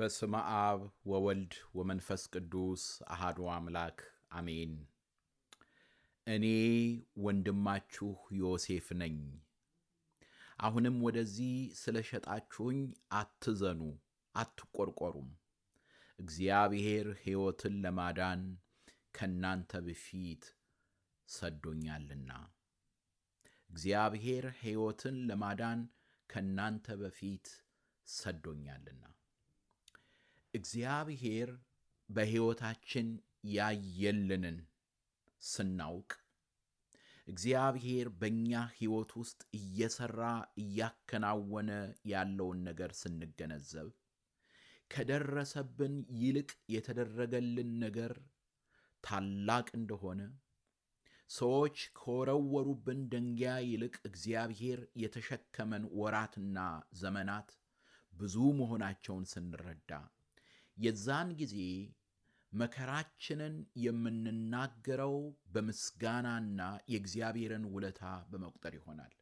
በስመ አብ ወወልድ ወመንፈስ ቅዱስ አሐዱ አምላክ አሜን። እኔ ወንድማችሁ ዮሴፍ ነኝ። አሁንም ወደዚህ ስለ ሸጣችሁኝ አትዘኑ፣ አትቆርቆሩም። እግዚአብሔር ሕይወትን ለማዳን ከእናንተ በፊት ሰዶኛልና። እግዚአብሔር ሕይወትን ለማዳን ከእናንተ በፊት ሰዶኛልና። እግዚአብሔር በሕይወታችን ያየልንን ስናውቅ፣ እግዚአብሔር በእኛ ሕይወት ውስጥ እየሠራ እያከናወነ ያለውን ነገር ስንገነዘብ፣ ከደረሰብን ይልቅ የተደረገልን ነገር ታላቅ እንደሆነ፣ ሰዎች ከወረወሩብን ደንጊያ ይልቅ እግዚአብሔር የተሸከመን ወራትና ዘመናት ብዙ መሆናቸውን ስንረዳ፣ የዛን ጊዜ መከራችንን የምንናገረው በምስጋናና የእግዚአብሔርን ውለታ በመቁጠር ይሆናል።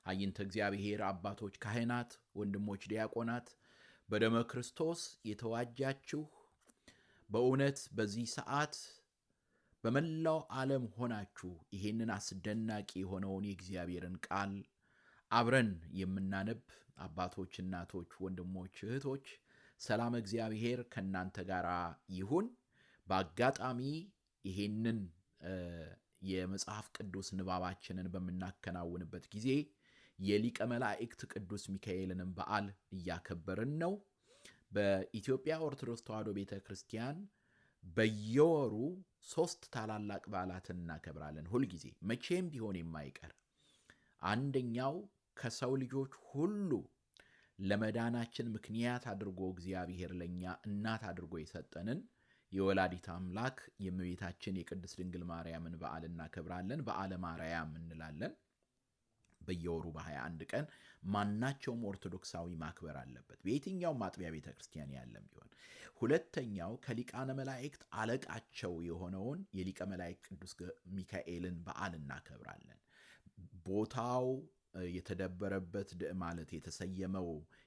አይንተ እግዚአብሔር አባቶች ካህናት፣ ወንድሞች ዲያቆናት፣ በደመ ክርስቶስ የተዋጃችሁ፣ በእውነት በዚህ ሰዓት በመላው ዓለም ሆናችሁ ይሄንን አስደናቂ የሆነውን የእግዚአብሔርን ቃል አብረን የምናነብ አባቶች፣ እናቶች፣ ወንድሞች፣ እህቶች፣ ሰላም እግዚአብሔር ከእናንተ ጋር ይሁን። በአጋጣሚ ይሄንን የመጽሐፍ ቅዱስ ንባባችንን በምናከናውንበት ጊዜ የሊቀ መላእክት ቅዱስ ሚካኤልንም በዓል እያከበርን ነው። በኢትዮጵያ ኦርቶዶክስ ተዋሕዶ ቤተ ክርስቲያን በየወሩ 3 ታላላቅ በዓላትን እናከብራለን። ሁልጊዜ መቼም ቢሆን የማይቀር አንደኛው ከሰው ልጆች ሁሉ ለመዳናችን ምክንያት አድርጎ እግዚአብሔር ለኛ እናት አድርጎ የሰጠንን የወላዲተ አምላክ የእመቤታችን የቅድስት ድንግል ማርያምን በዓል እናከብራለን። በዓለ ማርያም እንላለን። በየወሩ በ21 ቀን ማናቸውም ኦርቶዶክሳዊ ማክበር አለበት፣ በየትኛውም አጥቢያ ቤተ ክርስቲያን ያለም ቢሆን። ሁለተኛው ከሊቃነ መላእክት አለቃቸው የሆነውን የሊቀ መላእክት ቅዱስ ሚካኤልን በዓል እናከብራለን። ቦታው የተደበረበት ማለት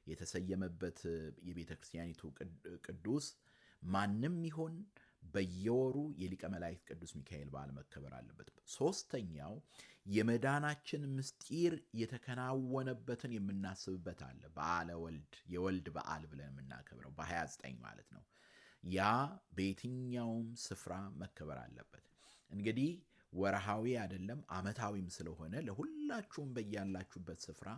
የተሰየመበት የቤተ ክርስቲያኒቱ ቅዱስ ማንም ይሁን በየወሩ የሊቀ መላእክት ቅዱስ ሚካኤል በዓል መከበር አለበት። ሶስተኛው የመዳናችን ምስጢር የተከናወነበትን የምናስብበት አለ። በዓለ ወልድ፣ የወልድ በዓል ብለን የምናከብረው በ29 ማለት ነው። ያ በየትኛውም ስፍራ መከበር አለበት። እንግዲህ ወርሃዊ አይደለም ዓመታዊም ስለሆነ ለሁላችሁም በያላችሁበት ስፍራ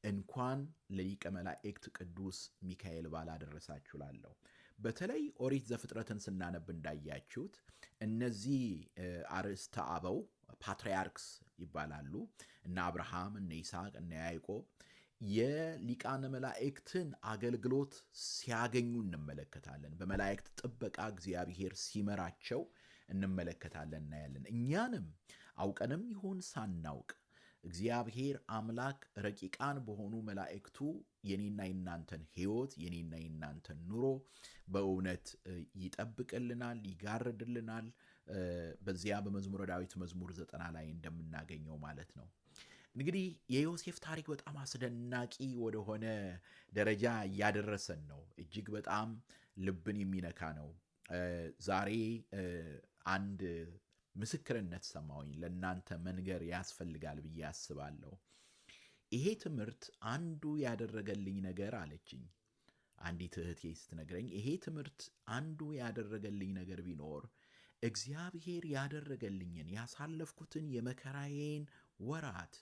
እንኳን ለሊቀ መላእክት ቅዱስ ሚካኤል በዓል አደረሳችሁ እላለሁ። በተለይ ኦሪት ዘፍጥረትን ስናነብ እንዳያችሁት እነዚህ አርእስተ አበው patriarchs ይባላሉ። እነ አብርሃም፣ እነ ይስሐቅ፣ እነ ያዕቆብ የሊቃነ መላእክትን አገልግሎት ሲያገኙ እንመለከታለን። በመላእክት ጥበቃ እግዚአብሔር ሲመራቸው እንመለከታለን፣ እናያለን። እኛንም አውቀንም ይሁን ሳናውቅ እግዚአብሔር አምላክ ረቂቃን በሆኑ መላእክቱ የኔና የናንተን ሕይወት፣ የኔና የናንተን ኑሮ በእውነት ይጠብቅልናል፣ ይጋርድልናል። በዚያ በመዝሙረ ዳዊት መዝሙር 90 ላይ እንደምናገኘው ማለት ነው። እንግዲህ የዮሴፍ ታሪክ በጣም አስደናቂ ወደሆነ ደረጃ እያደረሰን ነው። እጅግ በጣም ልብን የሚነካ ነው። ዛሬ አንድ ምስክርነት ሰማሁኝ፣ ለእናንተ መንገር ያስፈልጋል ብዬ አስባለሁ። ይሄ ትምህርት አንዱ ያደረገልኝ ነገር አለችኝ አንዲት እህቴ ስትነግረኝ፣ ይሄ ትምህርት አንዱ ያደረገልኝ ነገር ቢኖር እግዚአብሔር ያደረገልኝን ያሳለፍኩትን የመከራዬን ወራት፣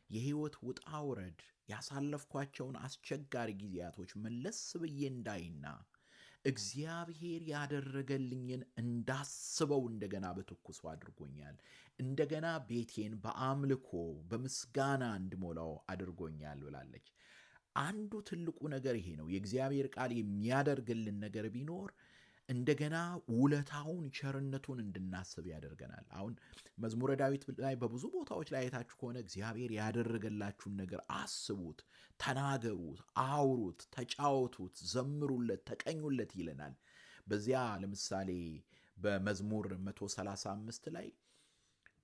የህይወት ውጣ ውረድ፣ ያሳለፍኳቸውን አስቸጋሪ ጊዜያቶች መለስ ብዬ እንዳይና እግዚአብሔር ያደረገልኝን እንዳስበው እንደገና በትኩሱ አድርጎኛል። እንደገና ቤቴን በአምልኮ በምስጋና እንድሞላው አድርጎኛል ብላለች። አንዱ ትልቁ ነገር ይሄ ነው። የእግዚአብሔር ቃል የሚያደርግልን ነገር ቢኖር እንደገና ውለታውን ቸርነቱን እንድናስብ ያደርገናል። አሁን መዝሙረ ዳዊት ላይ በብዙ ቦታዎች ላይ አይታችሁ ከሆነ እግዚአብሔር ያደረገላችሁን ነገር አስቡት፣ ተናገሩት፣ አውሩት፣ ተጫወቱት፣ ዘምሩለት፣ ተቀኙለት ይለናል። በዚያ ለምሳሌ በመዝሙር 135 ላይ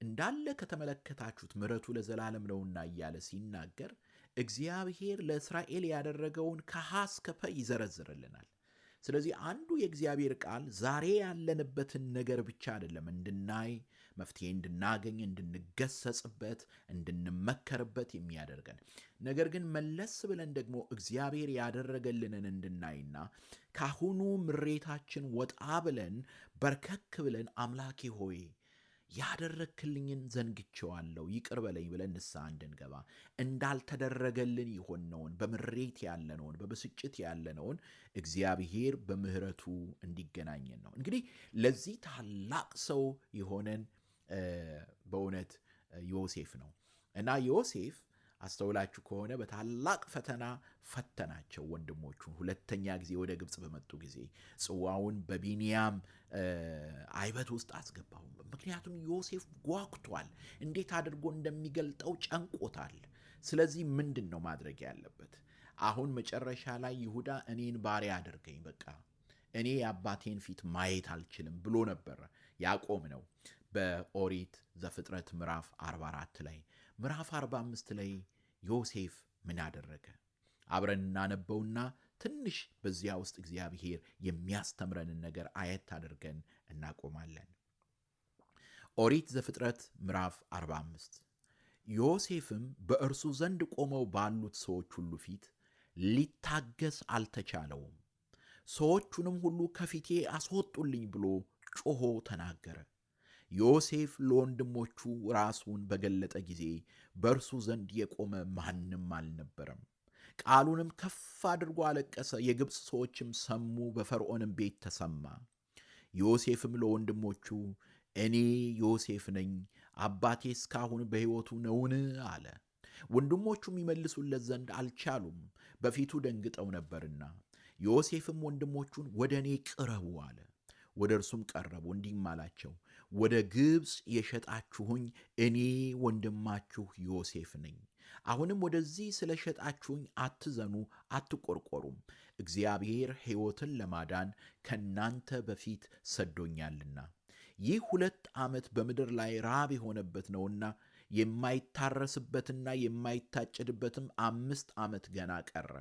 እንዳለ ከተመለከታችሁት ምሕረቱ ለዘላለም ነውና እያለ ሲናገር እግዚአብሔር ለእስራኤል ያደረገውን ከሀ እስከ ፐ ይዘረዝርልናል። ስለዚህ አንዱ የእግዚአብሔር ቃል ዛሬ ያለንበትን ነገር ብቻ አይደለም እንድናይ፣ መፍትሄ እንድናገኝ፣ እንድንገሰጽበት፣ እንድንመከርበት የሚያደርገን፣ ነገር ግን መለስ ብለን ደግሞ እግዚአብሔር ያደረገልንን እንድናይና ካሁኑ ምሬታችን ወጣ ብለን በርከክ ብለን አምላኬ ሆይ ያደረግክልኝን ዘንግቼዋለሁ፣ ይቅር በለኝ ብለን ንስሐ እንድንገባ፣ እንዳልተደረገልን የሆነውን፣ በምሬት ያለነውን፣ በብስጭት ያለነውን እግዚአብሔር በምሕረቱ እንዲገናኘን ነው። እንግዲህ ለዚህ ታላቅ ሰው የሆነን በእውነት ዮሴፍ ነው። እና ዮሴፍ አስተውላችሁ ከሆነ በታላቅ ፈተና ፈተናቸው ወንድሞቹን። ሁለተኛ ጊዜ ወደ ግብፅ በመጡ ጊዜ ጽዋውን በቢንያም አይበት ውስጥ አስገባው። ምክንያቱም ዮሴፍ ጓጉቷል፣ እንዴት አድርጎ እንደሚገልጠው ጨንቆታል። ስለዚህ ምንድን ነው ማድረግ ያለበት? አሁን መጨረሻ ላይ ይሁዳ እኔን ባሪያ አድርገኝ፣ በቃ እኔ የአባቴን ፊት ማየት አልችልም ብሎ ነበር ያቆም ነው በኦሪት ዘፍጥረት ምዕራፍ 44 ላይ። ምዕራፍ 45 ላይ ዮሴፍ ምን አደረገ? አብረን እናነበውና ትንሽ በዚያ ውስጥ እግዚአብሔር የሚያስተምረንን ነገር አየት አድርገን እናቆማለን። ኦሪት ዘፍጥረት ምዕራፍ 45። ዮሴፍም በእርሱ ዘንድ ቆመው ባሉት ሰዎች ሁሉ ፊት ሊታገስ አልተቻለውም። ሰዎቹንም ሁሉ ከፊቴ አስወጡልኝ ብሎ ጮሆ ተናገረ። ዮሴፍ ለወንድሞቹ ራሱን በገለጠ ጊዜ በእርሱ ዘንድ የቆመ ማንም አልነበረም። ቃሉንም ከፍ አድርጎ አለቀሰ። የግብፅ ሰዎችም ሰሙ፣ በፈርዖንም ቤት ተሰማ። ዮሴፍም ለወንድሞቹ እኔ ዮሴፍ ነኝ፣ አባቴ እስካሁን በሕይወቱ ነውን? አለ። ወንድሞቹም ይመልሱለት ዘንድ አልቻሉም፣ በፊቱ ደንግጠው ነበርና። ዮሴፍም ወንድሞቹን ወደ እኔ ቅረቡ አለ። ወደ እርሱም ቀረቡ፣ እንዲህም አላቸው፣ ወደ ግብፅ የሸጣችሁኝ እኔ ወንድማችሁ ዮሴፍ ነኝ። አሁንም ወደዚህ ስለ ሸጣችሁኝ አትዘኑ፣ አትቆርቆሩም፤ እግዚአብሔር ሕይወትን ለማዳን ከናንተ በፊት ሰዶኛልና። ይህ 2 ዓመት በምድር ላይ ራብ የሆነበት ነውና የማይታረስበትና የማይታጨድበትም 5 ዓመት ገና ቀረ።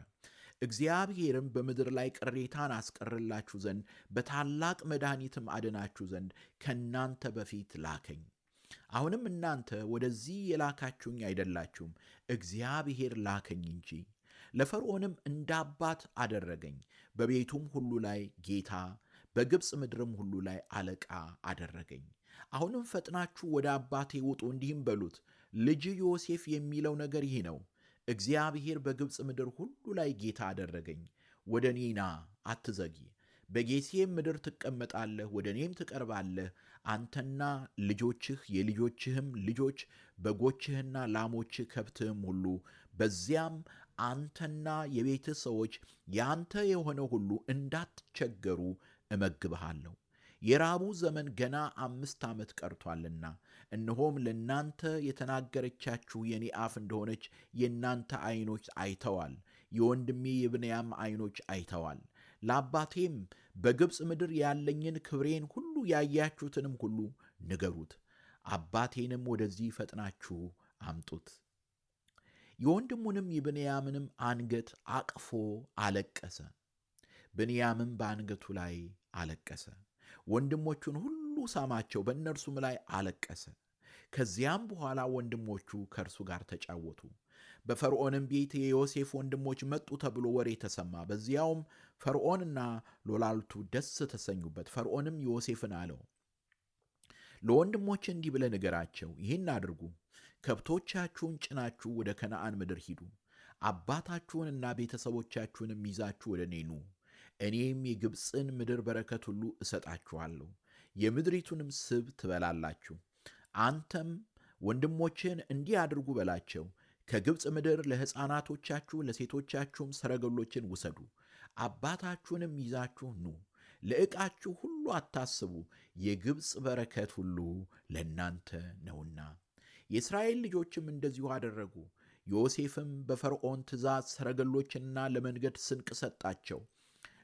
እግዚአብሔርም በምድር ላይ ቅሬታን አስቀርላችሁ ዘንድ በታላቅ መድኃኒትም አድናችሁ ዘንድ ከናንተ በፊት ላከኝ። አሁንም እናንተ ወደዚህ የላካችሁኝ አይደላችሁም፣ እግዚአብሔር ላከኝ እንጂ። ለፈርዖንም እንደ አባት አደረገኝ፣ በቤቱም ሁሉ ላይ ጌታ፣ በግብፅ ምድርም ሁሉ ላይ አለቃ አደረገኝ። አሁንም ፈጥናችሁ ወደ አባቴ ውጡ፣ እንዲህም በሉት፣ ልጅ ዮሴፍ የሚለው ነገር ይህ ነው፣ እግዚአብሔር በግብፅ ምድር ሁሉ ላይ ጌታ አደረገኝ። ወደ እኔ ና፣ አትዘግይ። በጌሤም ምድር ትቀመጣለህ፣ ወደ እኔም ትቀርባለህ። አንተና ልጆችህ የልጆችህም ልጆች፣ በጎችህና ላሞችህ፣ ከብትህም ሁሉ። በዚያም አንተና የቤትህ ሰዎች ያንተ የሆነ ሁሉ እንዳትቸገሩ እመግብሃለሁ። የራቡ ዘመን ገና 5 ዓመት ቀርቷልና፣ እነሆም ለናንተ የተናገረቻችሁ የኔ አፍ እንደሆነች የናንተ ዓይኖች አይተዋል፣ የወንድሜ የብንያም ዓይኖች አይተዋል። ለአባቴም በግብፅ ምድር ያለኝን ክብሬን ሁሉ ያያችሁትንም ሁሉ ንገሩት። አባቴንም ወደዚህ ፈጥናችሁ አምጡት። የወንድሙንም የብንያምንም አንገት አቅፎ አለቀሰ። ብንያምም በአንገቱ ላይ አለቀሰ። ወንድሞቹን ሁሉ ሳማቸው፣ በእነርሱም ላይ አለቀሰ። ከዚያም በኋላ ወንድሞቹ ከእርሱ ጋር ተጫወቱ። በፈርዖንም ቤት የዮሴፍ ወንድሞች መጡ ተብሎ ወሬ ተሰማ። በዚያውም ፈርዖንና ሎላልቱ ደስ ተሰኙበት። ፈርዖንም ዮሴፍን አለው፣ ለወንድሞች እንዲህ ብለህ ንገራቸው፣ ይህን አድርጉ፣ ከብቶቻችሁን ጭናችሁ ወደ ከነዓን ምድር ሂዱ፣ አባታችሁንና ቤተሰቦቻችሁንም ይዛችሁ ወደ እኔ ኑ፣ እኔም የግብፅን ምድር በረከት ሁሉ እሰጣችኋለሁ፣ የምድሪቱንም ስብ ትበላላችሁ። አንተም ወንድሞችህን እንዲህ አድርጉ በላቸው፣ ከግብፅ ምድር ለሕፃናቶቻችሁ ለሴቶቻችሁም ሰረገሎችን ውሰዱ፣ አባታችሁንም ይዛችሁ ኑ፣ ለዕቃችሁ ሁሉ አታስቡ፣ የግብፅ በረከት ሁሉ ለእናንተ ነውና። የእስራኤል ልጆችም እንደዚሁ አደረጉ። ዮሴፍም በፈርዖን ትእዛዝ ሰረገሎችንና ለመንገድ ስንቅ ሰጣቸው።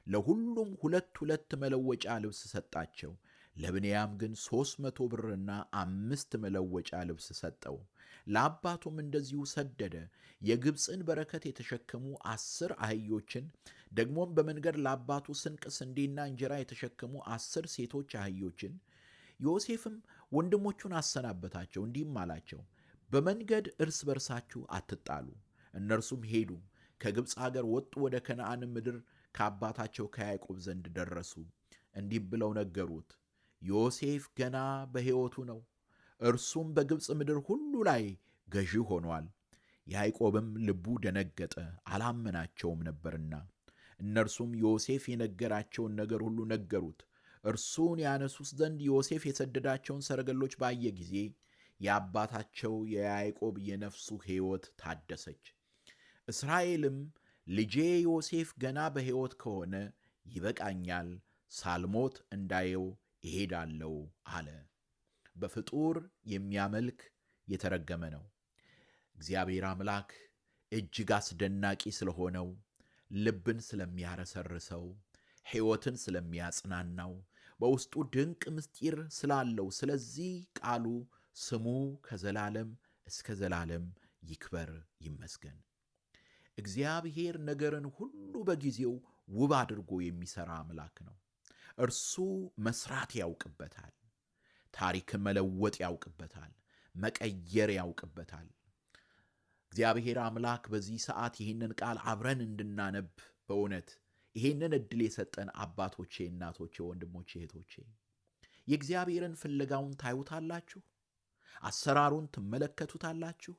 ለሁሉም 2 2 መለወጫ ልብስ ሰጣቸው። ለብንያም ግን 300 ብርና 5 መለወጫ ልብስ ሰጠው። ለአባቱም እንደዚሁ ሰደደ። የግብፅን በረከት የተሸከሙ 10 አህዮችን፣ ደግሞም በመንገድ ለአባቱ ስንቅ ስንዴና እንጀራ የተሸከሙ 10 ሴቶች አህዮችን። ዮሴፍም ወንድሞቹን አሰናበታቸው፣ እንዲህም አላቸው፣ በመንገድ እርስ በርሳችሁ አትጣሉ። እነርሱም ሄዱ፣ ከግብፅ አገር ወጡ፣ ወደ ከነዓን ምድር ከአባታቸው ከያዕቆብ ዘንድ ደረሱ። እንዲህ ብለው ነገሩት፣ ዮሴፍ ገና በሕይወቱ ነው፣ እርሱም በግብፅ ምድር ሁሉ ላይ ገዢ ሆኗል። ያዕቆብም ልቡ ደነገጠ፣ አላመናቸውም ነበርና። እነርሱም ዮሴፍ የነገራቸውን ነገር ሁሉ ነገሩት። እርሱን ያነሱት ዘንድ ዮሴፍ የሰደዳቸውን ሰረገሎች ባየ ጊዜ የአባታቸው የያዕቆብ የነፍሱ ሕይወት ታደሰች። እስራኤልም ልጄ ዮሴፍ ገና በሕይወት ከሆነ ይበቃኛል፣ ሳልሞት እንዳየው እሄዳለሁ አለ። በፍጡር የሚያመልክ የተረገመ ነው። እግዚአብሔር አምላክ እጅግ አስደናቂ ስለሆነው፣ ልብን ስለሚያረሰርሰው፣ ሕይወትን ስለሚያጽናናው፣ በውስጡ ድንቅ ምስጢር ስላለው ስለዚህ ቃሉ ስሙ ከዘላለም እስከ ዘላለም ይክበር ይመስገን። እግዚአብሔር ነገርን ሁሉ በጊዜው ውብ አድርጎ የሚሠራ አምላክ ነው። እርሱ መስራት ያውቅበታል። ታሪክን መለወጥ ያውቅበታል። መቀየር ያውቅበታል። እግዚአብሔር አምላክ በዚህ ሰዓት ይህንን ቃል አብረን እንድናነብ በእውነት ይህንን ዕድል የሰጠን አባቶቼ፣ እናቶቼ፣ ወንድሞቼ፣ እህቶቼ የእግዚአብሔርን ፍለጋውን ታዩታላችሁ? አሰራሩን ትመለከቱታላችሁ?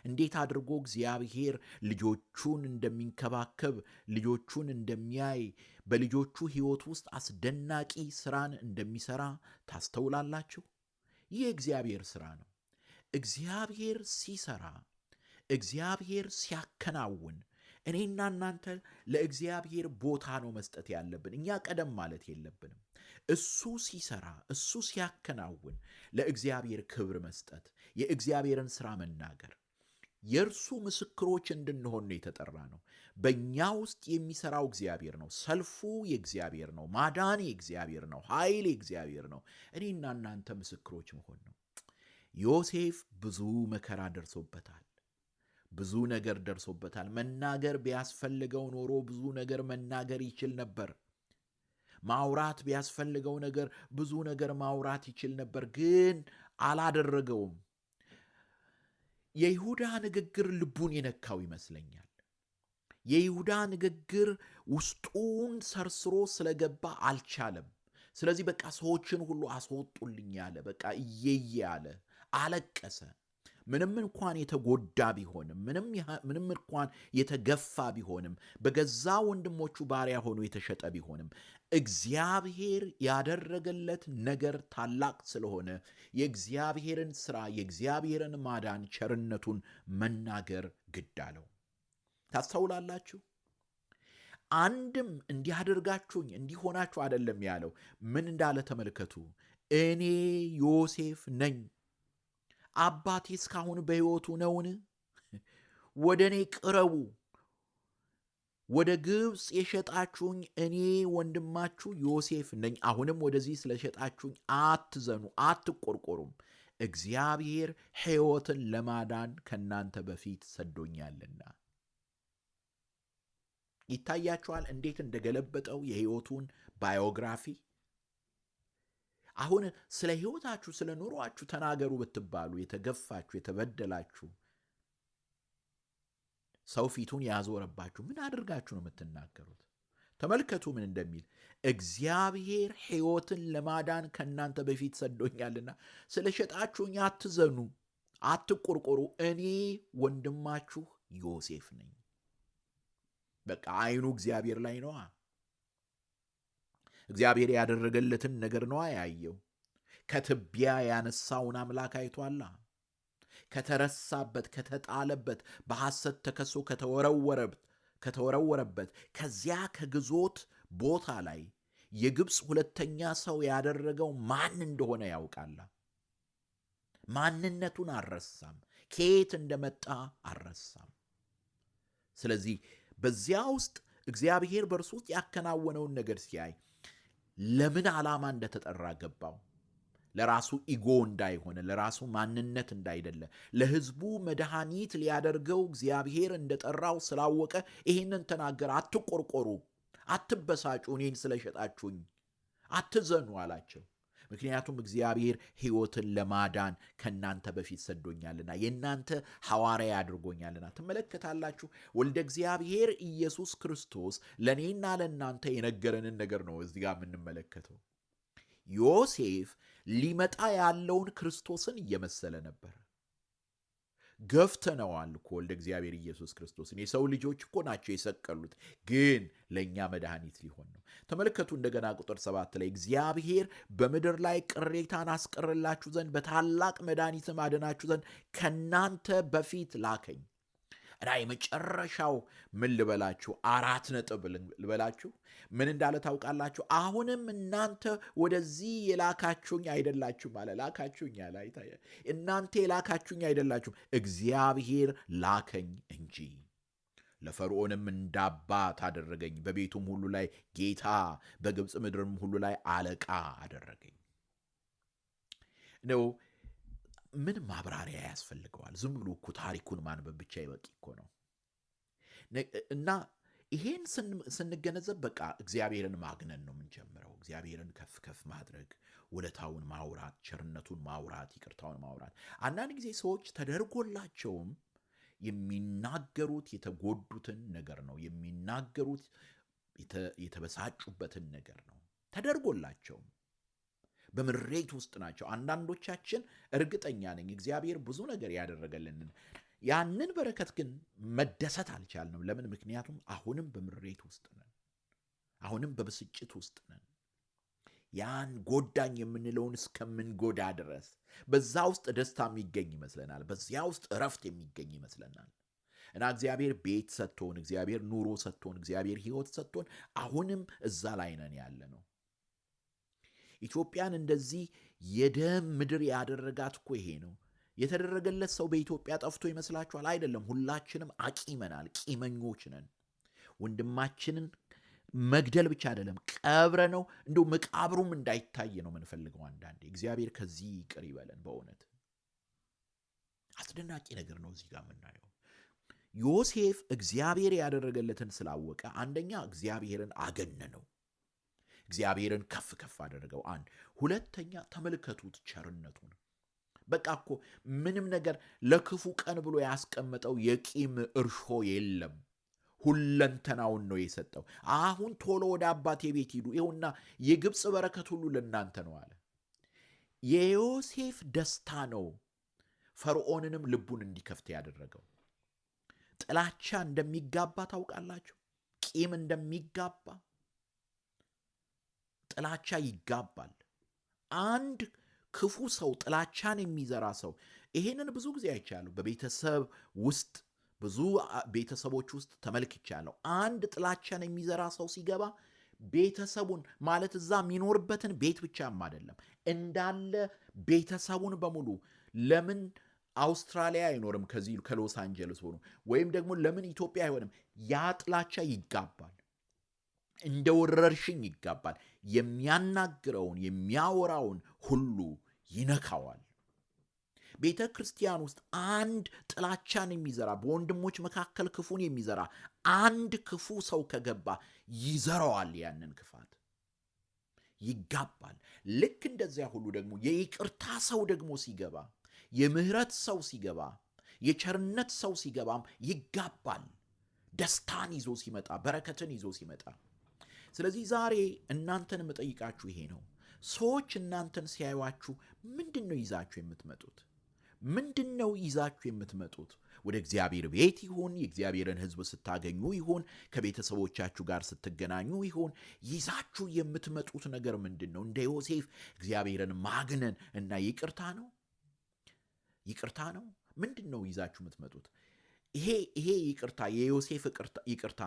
እንዴት አድርጎ እግዚአብሔር ልጆቹን እንደሚንከባከብ፣ ልጆቹን እንደሚያይ፣ በልጆቹ ሕይወት ውስጥ አስደናቂ ስራን እንደሚሰራ ታስተውላላችሁ? ይህ የእግዚአብሔር ስራ ነው። እግዚአብሔር ሲሰራ፣ እግዚአብሔር ሲያከናውን እኔና እናንተ ለእግዚአብሔር ቦታ ነው መስጠት ያለብን። እኛ ቀደም ማለት የለብንም። እሱ ሲሰራ፣ እሱ ሲያከናውን ለእግዚአብሔር ክብር መስጠት፣ የእግዚአብሔርን ስራ መናገር፣ የእርሱ ምስክሮች እንድንሆን ነው የተጠራ ነው። በእኛ ውስጥ የሚሰራው እግዚአብሔር ነው። ሰልፉ የእግዚአብሔር ነው። ማዳን የእግዚአብሔር ነው። ኃይል የእግዚአብሔር ነው። እኔና እናንተ ምስክሮች መሆን ነው። ዮሴፍ ብዙ መከራ ደርሶበታል። ብዙ ነገር ደርሶበታል። መናገር ቢያስፈልገው ኖሮ ብዙ ነገር መናገር ይችል ነበር። ማውራት ቢያስፈልገው ነገር ብዙ ነገር ማውራት ይችል ነበር፣ ግን አላደረገውም። የይሁዳ ንግግር ልቡን የነካው ይመስለኛል። የይሁዳ ንግግር ውስጡን ሰርስሮ ስለገባ አልቻለም። ስለዚህ በቃ ሰዎችን ሁሉ አስወጡልኝ አለ። በቃ እየየ አለ፣ አለቀሰ። ምንም እንኳን የተጎዳ ቢሆንም፣ ምንም እንኳን የተገፋ ቢሆንም፣ በገዛ ወንድሞቹ ባሪያ ሆኖ የተሸጠ ቢሆንም እግዚአብሔር ያደረገለት ነገር ታላቅ ስለሆነ የእግዚአብሔርን ሥራ፣ የእግዚአብሔርን ማዳን፣ ቸርነቱን መናገር ግድ አለው። ታስተውላላችሁ? አንድም እንዲያደርጋችሁኝ እንዲሆናችሁ አይደለም ያለው። ምን እንዳለ ተመልከቱ። እኔ ዮሴፍ ነኝ፣ አባቴ እስካሁን በሕይወቱ ነውን? ወደ እኔ ቅረቡ፣ ወደ ግብፅ የሸጣችሁኝ እኔ ወንድማችሁ ዮሴፍ ነኝ። አሁንም ወደዚህ ስለሸጣችሁኝ አትዘኑ፣ አትቆርቆሩም። እግዚአብሔር ሕይወትን ለማዳን ከእናንተ በፊት ሰዶኛልና። ይታያችኋል እንዴት እንደገለበጠው የሕይወቱን ባዮግራፊ። አሁን ስለ ሕይወታችሁ ስለ ኑሯችሁ ተናገሩ ብትባሉ የተገፋችሁ፣ የተበደላችሁ፣ ሰው ፊቱን ያዞረባችሁ ምን አድርጋችሁ ነው የምትናገሩት? ተመልከቱ ምን እንደሚል። እግዚአብሔር ሕይወትን ለማዳን ከእናንተ በፊት ሰዶኛልና ስለ ሸጣችሁኝ አትዘኑ፣ አትቆርቆሩ፣ እኔ ወንድማችሁ ዮሴፍ ነኝ። በቃ አይኑ እግዚአብሔር ላይ ነዋ። እግዚአብሔር ያደረገለትን ነገር ነዋ ያየው። ከትቢያ ያነሳውን አምላክ አይቷላ። ከተረሳበት፣ ከተጣለበት፣ በሐሰት ተከሶ ከተወረወረበት ከዚያ ከግዞት ቦታ ላይ የግብፅ ሁለተኛ ሰው ያደረገው ማን እንደሆነ ያውቃላ። ማንነቱን አልረሳም። ከየት እንደመጣ አልረሳም። ስለዚህ በዚያ ውስጥ እግዚአብሔር በእርሱ ውስጥ ያከናወነውን ነገር ሲያይ ለምን ዓላማ እንደተጠራ ገባው። ለራሱ ego እንዳይሆነ፣ ለራሱ ማንነት እንዳይደለ፣ ለሕዝቡ መድኃኒት ሊያደርገው እግዚአብሔር እንደጠራው ስላወቀ ይህንን ተናገረ። አትቆርቆሩ፣ አትበሳጩ፣ እኔን ስለሸጣችሁኝ አትዘኑ አላቸው። ምክንያቱም እግዚአብሔር ሕይወትን ለማዳን ከእናንተ በፊት ሰዶኛልና የእናንተ ሐዋርያ አድርጎኛልና። ትመለከታላችሁ፣ ወልደ እግዚአብሔር ኢየሱስ ክርስቶስ ለእኔና ለእናንተ የነገረንን ነገር ነው እዚህ ጋር የምንመለከተው። ዮሴፍ ሊመጣ ያለውን ክርስቶስን እየመሰለ ነበር። ገፍተነዋል እኮ ወልደ እግዚአብሔር ኢየሱስ ክርስቶስን። የሰው ልጆች እኮ ናቸው የሰቀሉት፣ ግን ለእኛ መድኃኒት ሊሆን ነው። ተመልከቱ እንደገና ቁጥር 7 ላይ እግዚአብሔር በምድር ላይ ቅሬታን አስቀርላችሁ ዘንድ በታላቅ መድኃኒትም አድናችሁ ዘንድ ከእናንተ በፊት ላከኝ። እና የመጨረሻው ምን ልበላችሁ፣ 4 ነጥብ ልበላችሁ። ምን እንዳለ ታውቃላችሁ? አሁንም እናንተ ወደዚህ የላካችሁኝ አይደላችሁም አለ። ላካችሁኝ አለ። እናንተ የላካችሁኝ አይደላችሁም፣ እግዚአብሔር ላከኝ እንጂ። ለፈርዖንም እንዳባት አደረገኝ፣ በቤቱም ሁሉ ላይ ጌታ፣ በግብፅ ምድርም ሁሉ ላይ አለቃ አደረገኝ። ነው ምን ማብራሪያ ያስፈልገዋል? ዝም ብሎ እኮ ታሪኩን ማንበብ ብቻ ይበቂ እኮ ነው። እና ይሄን ስንገነዘብ በቃ እግዚአብሔርን ማግነን ነው የምንጀምረው። እግዚአብሔርን ከፍ ከፍ ማድረግ፣ ውለታውን ማውራት፣ ቸርነቱን ማውራት፣ ይቅርታውን ማውራት። አንዳንድ ጊዜ ሰዎች ተደርጎላቸውም የሚናገሩት የተጎዱትን ነገር ነው፣ የሚናገሩት የተበሳጩበትን ነገር ነው። ተደርጎላቸውም በምሬት ውስጥ ናቸው። አንዳንዶቻችን እርግጠኛ ነኝ እግዚአብሔር ብዙ ነገር ያደረገልንን ያንን በረከት ግን መደሰት አልቻልንም። ለምን? ምክንያቱም አሁንም በምሬት ውስጥ ነን። አሁንም በብስጭት ውስጥ ነን። ያን ጎዳኝ የምንለውን እስከምንጎዳ ድረስ በዛ ውስጥ ደስታ የሚገኝ ይመስለናል። በዚያ ውስጥ እረፍት የሚገኝ ይመስለናል። እና እግዚአብሔር ቤት ሰጥቶን፣ እግዚአብሔር ኑሮ ሰጥቶን፣ እግዚአብሔር ሕይወት ሰጥቶን አሁንም እዛ ላይ ነን ያለ ነው። ኢትዮጵያን እንደዚህ የደም ምድር ያደረጋት እኮ ይሄ ነው። የተደረገለት ሰው በኢትዮጵያ ጠፍቶ ይመስላችኋል? አይደለም። ሁላችንም አቂመናል፣ ቂመኞች ነን። ወንድማችንን መግደል ብቻ አይደለም ቀብረ ነው እንደው መቃብሩም እንዳይታይ ነው የምንፈልገው አንዳንዴ። እግዚአብሔር ከዚህ ይቅር ይበለን። በእውነት አስደናቂ ነገር ነው እዚህ ጋር የምናየው። ዮሴፍ እግዚአብሔር ያደረገለትን ስላወቀ አንደኛ እግዚአብሔርን አገነነው፣ እግዚአብሔርን ከፍ ከፍ አደረገው። አንድ ሁለተኛ ተመልከቱት ቸርነቱን። በቃ እኮ ምንም ነገር ለክፉ ቀን ብሎ ያስቀመጠው የቂም እርሾ የለም። ሁለንተናውን ነው የሰጠው። አሁን ቶሎ ወደ አባቴ ቤት ሂዱ፣ ይኸውና የግብፅ በረከት ሁሉ ለእናንተ ነው አለ። የዮሴፍ ደስታ ነው ፈርዖንንም ልቡን እንዲከፍት ያደረገው። ጥላቻ እንደሚጋባ ታውቃላችሁ። ቂም እንደሚጋባ ጥላቻ ይጋባል። አንድ ክፉ ሰው ጥላቻን የሚዘራ ሰው፣ ይሄንን ብዙ ጊዜ አይቻለሁ። በቤተሰብ ውስጥ ብዙ ቤተሰቦች ውስጥ ተመልክቻለሁ። አንድ ጥላቻን የሚዘራ ሰው ሲገባ ቤተሰቡን ማለት እዛ የሚኖርበትን ቤት ብቻም አይደለም እንዳለ ቤተሰቡን በሙሉ ለምን አውስትራሊያ አይኖርም ከዚህ ከሎስ አንጀለስ ሆኖ ወይም ደግሞ ለምን ኢትዮጵያ አይሆንም? ያ ጥላቻ ይጋባል፣ እንደ ወረርሽኝ ይጋባል። የሚያናግረውን የሚያወራውን ሁሉ ይነካዋል። ቤተ ክርስቲያን ውስጥ አንድ ጥላቻን የሚዘራ በወንድሞች መካከል ክፉን የሚዘራ አንድ ክፉ ሰው ከገባ ይዘራዋል፣ ያንን ክፋት ይጋባል። ልክ እንደዚያ ሁሉ ደግሞ የይቅርታ ሰው ደግሞ ሲገባ፣ የምህረት ሰው ሲገባ፣ የቸርነት ሰው ሲገባም ይጋባል። ደስታን ይዞ ሲመጣ፣ በረከትን ይዞ ሲመጣ። ስለዚህ ዛሬ እናንተን የምጠይቃችሁ ይሄ ነው። ሰዎች እናንተን ሲያዩአችሁ ምንድን ነው ይዛችሁ የምትመጡት? ምንድን ነው ይዛችሁ የምትመጡት? ወደ እግዚአብሔር ቤት ይሁን፣ የእግዚአብሔርን ሕዝብ ስታገኙ ይሁን፣ ከቤተሰቦቻችሁ ጋር ስትገናኙ ይሁን፣ ይዛችሁ የምትመጡት ነገር ምንድን ነው? እንደ ዮሴፍ እግዚአብሔርን ማግነን እና ይቅርታ ነው? ይቅርታ ነው? ምንድን ነው ይዛችሁ የምትመጡት? ይሄ ይቅርታ የዮሴፍ ይቅርታ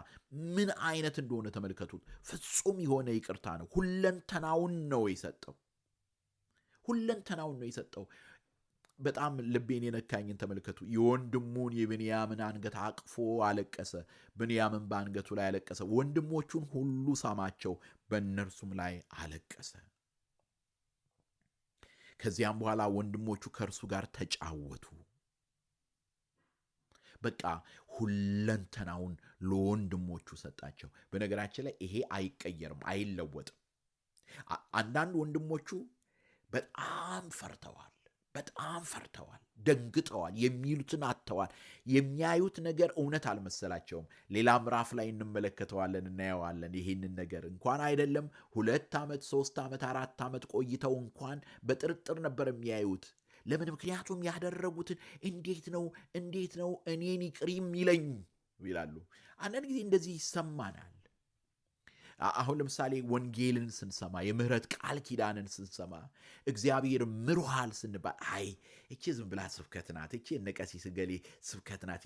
ምን አይነት እንደሆነ ተመልከቱት። ፍጹም የሆነ ይቅርታ ነው። ሁለንተናውን ነው የሰጠው። ሁለንተናውን ነው የሰጠው። በጣም ልቤን የነካኝን ተመልከቱ። የወንድሙን የብንያምን አንገት አቅፎ አለቀሰ። ብንያምን በአንገቱ ላይ አለቀሰ። ወንድሞቹን ሁሉ ሳማቸው፣ በእነርሱም ላይ አለቀሰ። ከዚያም በኋላ ወንድሞቹ ከእርሱ ጋር ተጫወቱ። በቃ ሁለንተናውን ለወንድሞቹ ሰጣቸው። በነገራችን ላይ ይሄ አይቀየርም፣ አይለወጥም። አንዳንድ ወንድሞቹ በጣም ፈርተዋል፣ በጣም ፈርተዋል፣ ደንግጠዋል፣ የሚሉትን አጥተዋል። የሚያዩት ነገር እውነት አልመሰላቸውም። ሌላ ምዕራፍ ላይ እንመለከተዋለን፣ እናየዋለን። ይህንን ነገር እንኳን አይደለም 2 ዓመት 3 ዓመት 4 ዓመት ቆይተው እንኳን በጥርጥር ነበር የሚያዩት። ለምን? ምክንያቱም ያደረጉትን እንዴት ነው እኔን ይቅር የሚለኝ ይላሉ። አንዳንድ ጊዜ እንደዚህ ይሰማናል። አሁን ለምሳሌ ወንጌልን ስንሰማ፣ የምህረት ቃል ኪዳንን ስንሰማ፣ እግዚአብሔር ምሮሃል ስንባል አይ እቺ ዝም ብላ ስብከት ናት፣ እቺ እነ ቀሲስ እገሌ ስብከት ናት፣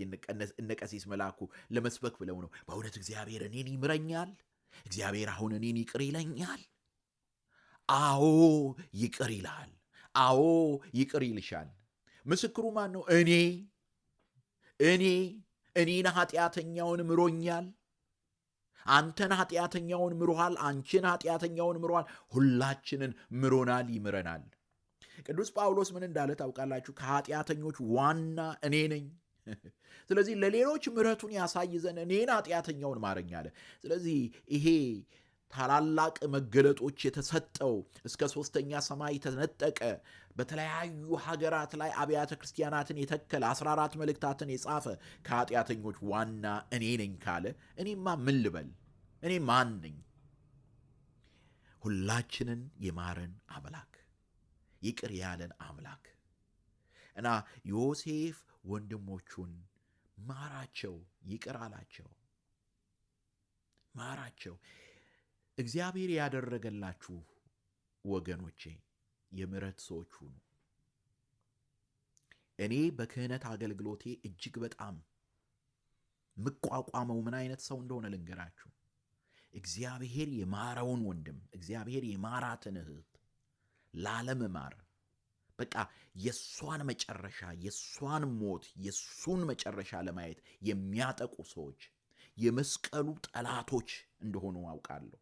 እነ ቀሲስ መላኩ ለመስበክ ብለው ነው። በእውነት እግዚአብሔር እኔን ይምረኛል? እግዚአብሔር አሁን እኔን ይቅር ይለኛል? አዎ ይቅር ይልሃል። አዎ ይቅር ይልሻል። ምስክሩ ማን ነው? እኔ እኔ እኔን ኃጢአተኛውን ምሮኛል። አንተን ኃጢአተኛውን ምሮሃል። አንቺን ኃጢአተኛውን ምሮሃል። ሁላችንን ምሮናል፣ ይምረናል። ቅዱስ ጳውሎስ ምን እንዳለ ታውቃላችሁ? ከኃጢአተኞች ዋና እኔ ነኝ። ስለዚህ ለሌሎች ምሕረቱን ያሳይ ዘንድ እኔን ኃጢአተኛውን ማረኝ አለ። ስለዚህ ይሄ ታላላቅ መገለጦች የተሰጠው እስከ 3ኛ ሰማይ ተነጠቀ፣ በተለያዩ ሀገራት ላይ አብያተ ክርስቲያናትን የተከለ 14 መልእክታትን የጻፈ ከኃጢአተኞች ዋና እኔ ነኝ ካለ እኔማ ምን ልበል? እኔ ማን ነኝ? ሁላችንን የማረን አምላክ፣ ይቅር ያለን አምላክ እና ዮሴፍ ወንድሞቹን ማራቸው፣ ይቅር አላቸው፣ ማራቸው። እግዚአብሔር ያደረገላችሁ ወገኖቼ የምህረት ሰዎች ሁኑ። እኔ በክህነት አገልግሎቴ እጅግ በጣም ምቋቋመው ምን አይነት ሰው እንደሆነ ልንገራችሁ። እግዚአብሔር የማረውን ወንድም፣ እግዚአብሔር የማራትን እህት ላለመማር በቃ የሷን መጨረሻ፣ የሷን ሞት፣ የሱን መጨረሻ ለማየት የሚያጠቁ ሰዎች የመስቀሉ ጠላቶች እንደሆኑ አውቃለሁ።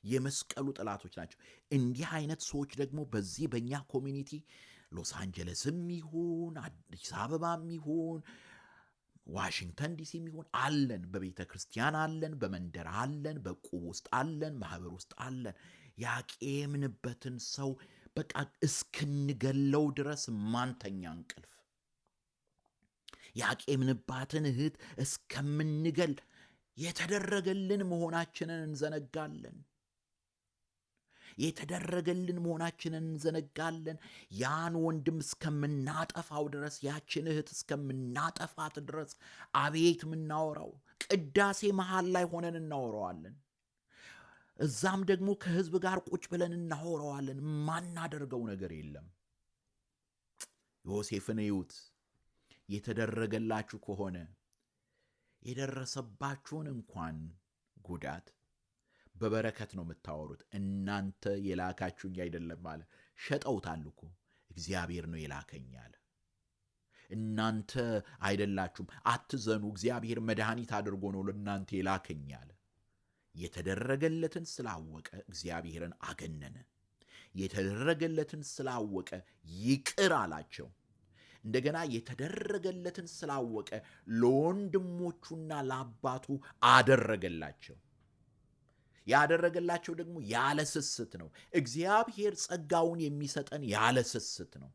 የመስቀሉ ጠላቶች ናቸው። እንዲህ አይነት ሰዎች ደግሞ በዚህ በእኛ community ሎስ አንጀለስም ይሁን አዲስ አበባም ይሁን ዋሽንግተን ዲሲም ይሁን አለን። በቤተ ክርስቲያን አለን፣ በመንደር አለን፣ በቁብ ውስጥ አለን፣ ማህበር ውስጥ አለን። ያቄምንበትን ሰው በቃ እስክንገለው ድረስ ማንተኛ እንቅልፍ፣ ያቄምንባትን እህት እስከምንገል የተደረገልን መሆናችንን እንዘነጋለን። የተደረገልን መሆናችንን እንዘነጋለን። ያን ወንድም እስከምናጠፋው ድረስ፣ ያችን እህት እስከምናጠፋት ድረስ አቤት ምናወራው፣ ቅዳሴ መሃል ላይ ሆነን እናወራዋለን። እዛም ደግሞ ከህዝብ ጋር ቁጭ ብለን እናወራዋለን። ማናደርገው ነገር የለም። ዮሴፍን እዩት። የተደረገላችሁ ከሆነ የደረሰባችሁን እንኳን ጉዳት በበረከት ነው የምታወሩት። እናንተ የላካችሁኝ አይደለም አለ። ሸጠውታል እኮ። እግዚአብሔር ነው የላከኝ አለ። እናንተ አይደላችሁም፣ አትዘኑ፣ እግዚአብሔር መድኃኒት አድርጎ ነው ለእናንተ የላከኝ አለ። የተደረገለትን ስላወቀ እግዚአብሔርን አገነነ። የተደረገለትን ስላወቀ ይቅር አላቸው። እንደገና የተደረገለትን ስላወቀ ለወንድሞቹና ለአባቱ አደረገላቸው። ያደረገላቸው ደግሞ ያለ ስስት ነው። እግዚአብሔር ጸጋውን የሚሰጠን ያለ ስስት ነው።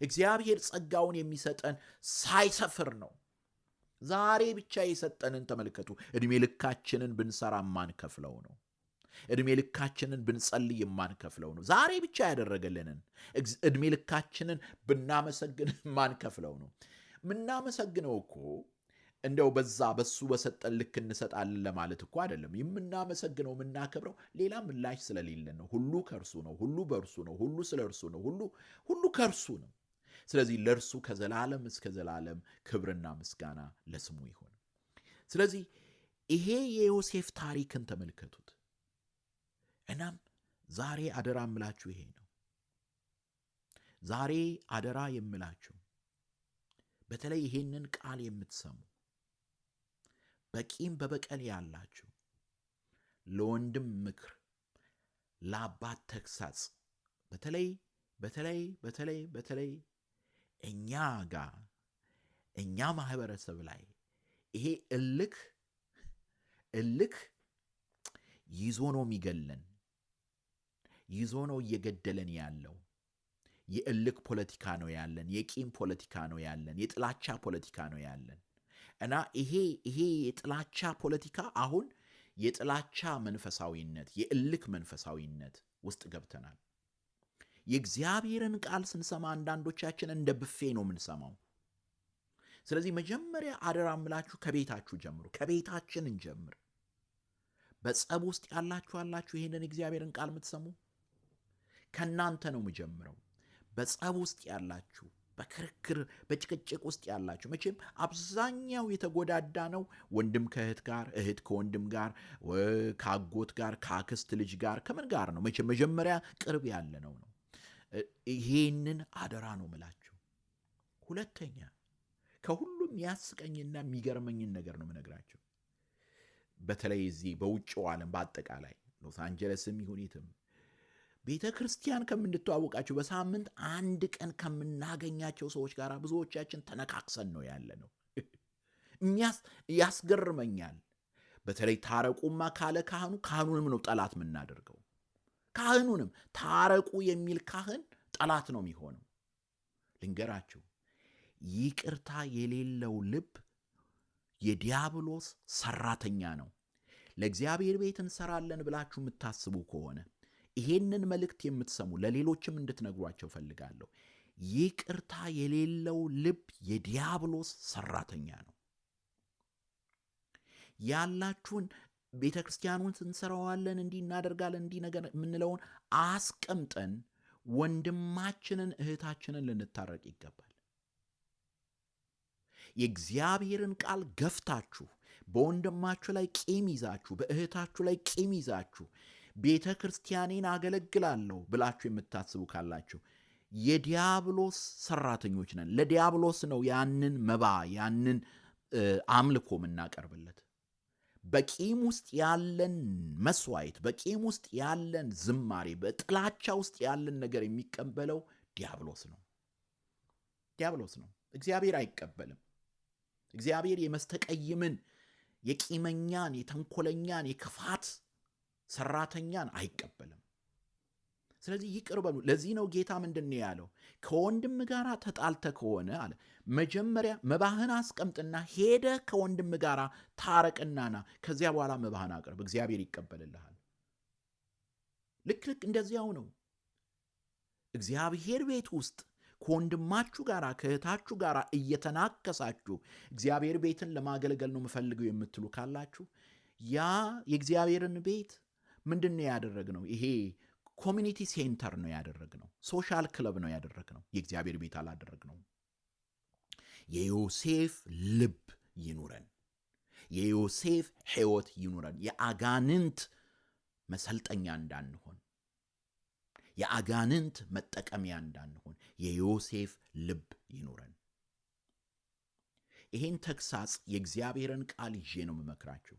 እግዚአብሔር ጸጋውን የሚሰጠን ሳይሰፍር ነው። ዛሬ ብቻ የሰጠንን ተመልከቱ። እድሜ ልካችንን ብንሰራ የማንከፍለው ነው። እድሜ ልካችንን ብንጸልይ የማንከፍለው ነው። ዛሬ ብቻ ያደረገልንን እድሜ ልካችንን ብናመሰግን የማንከፍለው ነው። ምናመሰግነው እኮ እንደው በዛ በሱ በሰጠን ልክ እንሰጣለን ለማለት እኮ አይደለም። የምናመሰግነው የምናከብረው ሌላ ምላሽ ስለሌለን ነው። ሁሉ ከእርሱ ነው። ሁሉ በእርሱ ነው። ሁሉ ስለ እርሱ ነው። ሁሉ ከእርሱ ነው። ስለዚህ ለእርሱ ከዘላለም እስከ ዘላለም ክብርና ምስጋና ለስሙ ይሁን። ስለዚህ ይሄ የዮሴፍ ታሪክን ተመልከቱት። እናም ዛሬ አደራ የምላችሁ ይሄ ነው። ዛሬ አደራ የምላችሁ በተለይ ይሄንን ቃል የምትሰሙ በቂም በበቀል ያላችሁ ለወንድም ምክር ለአባት ተግሳጽ በተለይ በተለይ በተለይ በተለይ እኛ ጋር እኛ ማህበረሰብ ላይ ይሄ እልክ እልክ ይዞ ነው የሚገለን፣ ይዞ ነው እየገደለን ያለው። የእልክ ፖለቲካ ነው ያለን፣ የቂም ፖለቲካ ነው ያለን፣ የጥላቻ ፖለቲካ ነው ያለን እና ይሄ የጥላቻ ፖለቲካ አሁን የጥላቻ መንፈሳዊነት፣ የእልክ መንፈሳዊነት ውስጥ ገብተናል። የእግዚአብሔርን ቃል ስንሰማ አንዳንዶቻችን እንደ ብፌ ነው የምንሰማው። ስለዚህ መጀመሪያ አደራ እምላችሁ ከቤታችሁ ጀምሩ። ከቤታችን እንጀምር። በጸብ ውስጥ ያላችሁ አላችሁ፣ ይህንን እግዚአብሔርን ቃል የምትሰሙ ከእናንተ ነው የምጀምረው። በጸብ ውስጥ ያላችሁ፣ በክርክር በጭቅጭቅ ውስጥ ያላችሁ፣ መቼም አብዛኛው የተጎዳዳ ነው። ወንድም ከእህት ጋር፣ እህት ከወንድም ጋር፣ ከአጎት ጋር፣ ከአክስት ልጅ ጋር፣ ከምን ጋር ነው መቼም መጀመሪያ ቅርብ ያለ ነው። ይሄንን አደራ ነው ምላችሁ። ሁለተኛ ከሁሉም ያስቀኝና የሚገርመኝን ነገር ነው የምነግራቸው። በተለይ እዚህ በውጭው ዓለም በአጠቃላይ ሎስ አንጀለስም ይሁን የትም ቤተ ክርስቲያን ከምንተዋወቃቸው በሳምንት አንድ ቀን ከምናገኛቸው ሰዎች ጋር ብዙዎቻችን ተነካክሰን ነው ያለ ነው። ያስገርመኛል። በተለይ ታረቁማ ካለ ካህኑ ካህኑንም ነው ጠላት የምናደርገው። ካህኑንም ታረቁ የሚል ካህን ጠላት ነው የሚሆነው። ልንገራችሁ፣ ይቅርታ የሌለው ልብ የዲያብሎስ ሰራተኛ ነው። ለእግዚአብሔር ቤት እንሰራለን ብላችሁ የምታስቡ ከሆነ ይሄንን መልእክት የምትሰሙ ለሌሎችም እንድትነግሯቸው ፈልጋለሁ። ይቅርታ የሌለው ልብ የዲያብሎስ ሰራተኛ ነው። ያላችሁን ቤተ ክርስቲያኑን እንሰራዋለን፣ እንዲህ እናደርጋለን፣ እንዲህ ነገር የምንለውን አስቀምጠን ወንድማችንን እህታችንን ልንታረቅ ይገባል። የእግዚአብሔርን ቃል ገፍታችሁ በወንድማችሁ ላይ ቂም ይዛችሁ፣ በእህታችሁ ላይ ቂም ይዛችሁ ቤተ ክርስቲያኔን አገለግላለሁ ብላችሁ የምታስቡ ካላችሁ የዲያብሎስ ሰራተኞች ነን። ለዲያብሎስ ነው ያንን መባ ያንን አምልኮ የምናቀርብለት። በቂም ውስጥ ያለን መስዋዕት፣ በቂም ውስጥ ያለን ዝማሬ፣ በጥላቻ ውስጥ ያለን ነገር የሚቀበለው ዲያብሎስ ነው። ዲያብሎስ ነው። እግዚአብሔር አይቀበልም። እግዚአብሔር የመስተቀይምን፣ የቂመኛን፣ የተንኮለኛን፣ የክፋት ሰራተኛን አይቀበልም። ስለዚህ ይቅር በሉ። ለዚህ ነው ጌታ ምንድን ነው ያለው? ከወንድም ጋር ተጣልተ ከሆነ አለ መጀመሪያ መባህን አስቀምጥና ሄደህ ከወንድም ጋር ታረቅና ና፣ ከዚያ በኋላ መባህን አቅርብ፣ እግዚአብሔር ይቀበልልሃል። ልክ ልክ እንደዚያው ነው። እግዚአብሔር ቤት ውስጥ ከወንድማችሁ ጋር ከእህታችሁ ጋር እየተናከሳችሁ እግዚአብሔር ቤትን ለማገልገል ነው የምፈልገው የምትሉ ካላችሁ ያ የእግዚአብሔርን ቤት ምንድን ነው ያደረግነው? ይሄ community center ነው ያደረግነው። Social club ነው ያደረግነው። የእግዚአብሔር ቤት አላደረግነው። የዮሴፍ ልብ ይኑረን። የዮሴፍ ሕይወት ይኑረን። የአጋንንት መሰልጠኛ እንዳንሆን፣ የአጋንንት መጠቀሚያ እንዳንሆን የዮሴፍ ልብ ይኑረን። ይሄን ተግሳጽ የእግዚአብሔርን ቃል ይዤ ነው የምመክራችሁ።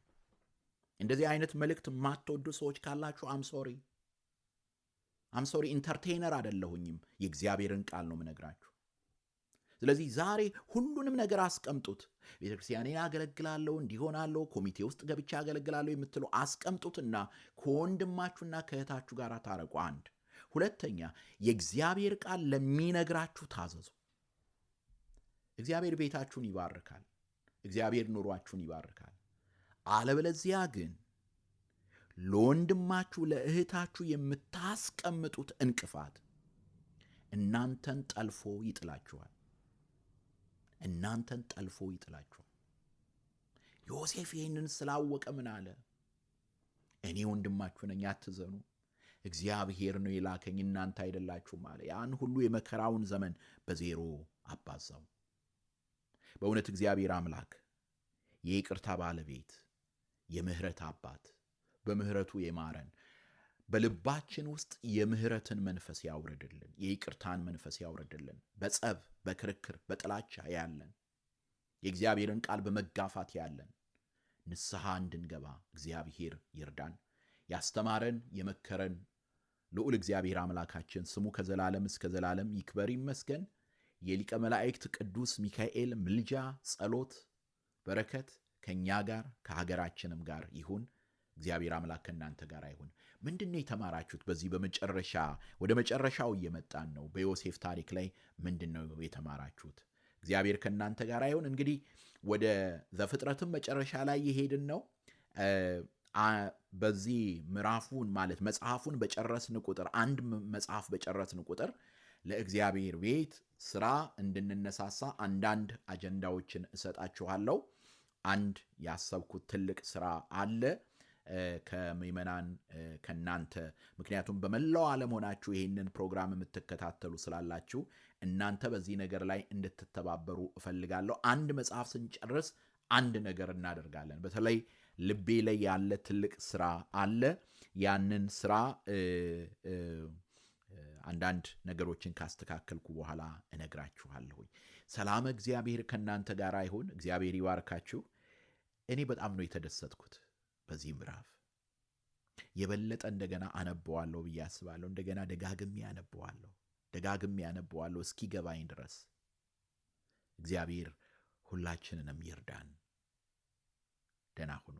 እንደዚህ አይነት መልእክት የማትወዱ ሰዎች ካላችሁ I'm sorry፣ I'm sorry፣ entertainer አይደለሁኝም። የእግዚአብሔርን ቃል ነው የምነግራችሁ። ስለዚህ ዛሬ ሁሉንም ነገር አስቀምጡት። ቤተክርስቲያኔን አገለግላለሁ፣ እንዲሆናለሁ፣ ኮሚቴ ውስጥ ገብቼ አገለግላለሁ የምትሉ አስቀምጡትና ከወንድማችሁና ከእህታችሁ ጋር ታረቁ። አንድ ሁለተኛ፣ የእግዚአብሔር ቃል ለሚነግራችሁ ታዘዙ። እግዚአብሔር ቤታችሁን ይባርካል። እግዚአብሔር ኑሯችሁን ይባርካል። አለበለዚያ ግን ለወንድማችሁ ለእህታችሁ የምታስቀምጡት እንቅፋት እናንተን ጠልፎ ይጥላችኋል። እናንተን ጠልፎ ይጥላችኋል። ዮሴፍ ይህንን ስላወቀ ምን አለ? እኔ ወንድማችሁ ነኝ፣ አትዘኑ፣ እግዚአብሔር ነው የላከኝ እናንተ አይደላችሁም አለ። ያን ሁሉ የመከራውን ዘመን በዜሮ አባዛው። በእውነት እግዚአብሔር አምላክ የይቅርታ ባለቤት፣ የምህረት አባት፣ በምህረቱ የማረን በልባችን ውስጥ የምህረትን መንፈስ ያውርድልን፣ የይቅርታን መንፈስ ያውርድልን። በጸብ በክርክር በጥላቻ ያለን የእግዚአብሔርን ቃል በመጋፋት ያለን ንስሐ እንድንገባ እግዚአብሔር ይርዳን። ያስተማረን የመከረን ልዑል እግዚአብሔር አምላካችን ስሙ ከዘላለም እስከ ዘላለም ይክበር ይመስገን። የሊቀ መላእክት ቅዱስ ሚካኤል ምልጃ፣ ጸሎት፣ በረከት ከእኛ ጋር ከሀገራችንም ጋር ይሁን። እግዚአብሔር አምላክ ከእናንተ ጋር ይሁን። ምንድን ነው የተማራችሁት? በዚህ በመጨረሻ ወደ መጨረሻው እየመጣን ነው። በዮሴፍ ታሪክ ላይ ምንድን ነው የተማራችሁት? እግዚአብሔር ከእናንተ ጋር ይሁን። እንግዲህ ወደ ዘፍጥረትም መጨረሻ ላይ የሄድን ነው። በዚህ ምዕራፉን ማለት መጽሐፉን በጨረስን ቁጥር፣ አንድ መጽሐፍ በጨረስን ቁጥር ለእግዚአብሔር ቤት ስራ እንድንነሳሳ አንዳንድ አጀንዳዎችን እሰጣችኋለሁ። አንድ ያሰብኩት ትልቅ ስራ አለ ከምዕመናን ከናንተ፣ ምክንያቱም በመላው ዓለም ሆናችሁ ይህንን ፕሮግራም የምትከታተሉ ስላላችሁ እናንተ በዚህ ነገር ላይ እንድትተባበሩ እፈልጋለሁ። አንድ መጽሐፍ ስንጨርስ አንድ ነገር እናደርጋለን። በተለይ ልቤ ላይ ያለ ትልቅ ስራ አለ። ያንን ስራ አንዳንድ ነገሮችን ካስተካከልኩ በኋላ እነግራችኋለሁኝ። ሰላም እግዚአብሔር ከእናንተ ጋር ይሁን። እግዚአብሔር ይባርካችሁ። እኔ በጣም ነው የተደሰትኩት በዚህ ምዕራፍ። የበለጠ እንደገና አነበዋለሁ ብዬ አስባለሁ። እንደገና ደጋግሜ አነበዋለሁ፣ ደጋግሜ አነበዋለሁ እስኪገባኝ ድረስ። እግዚአብሔር ሁላችንንም ይርዳን። ደህና ሁኑ።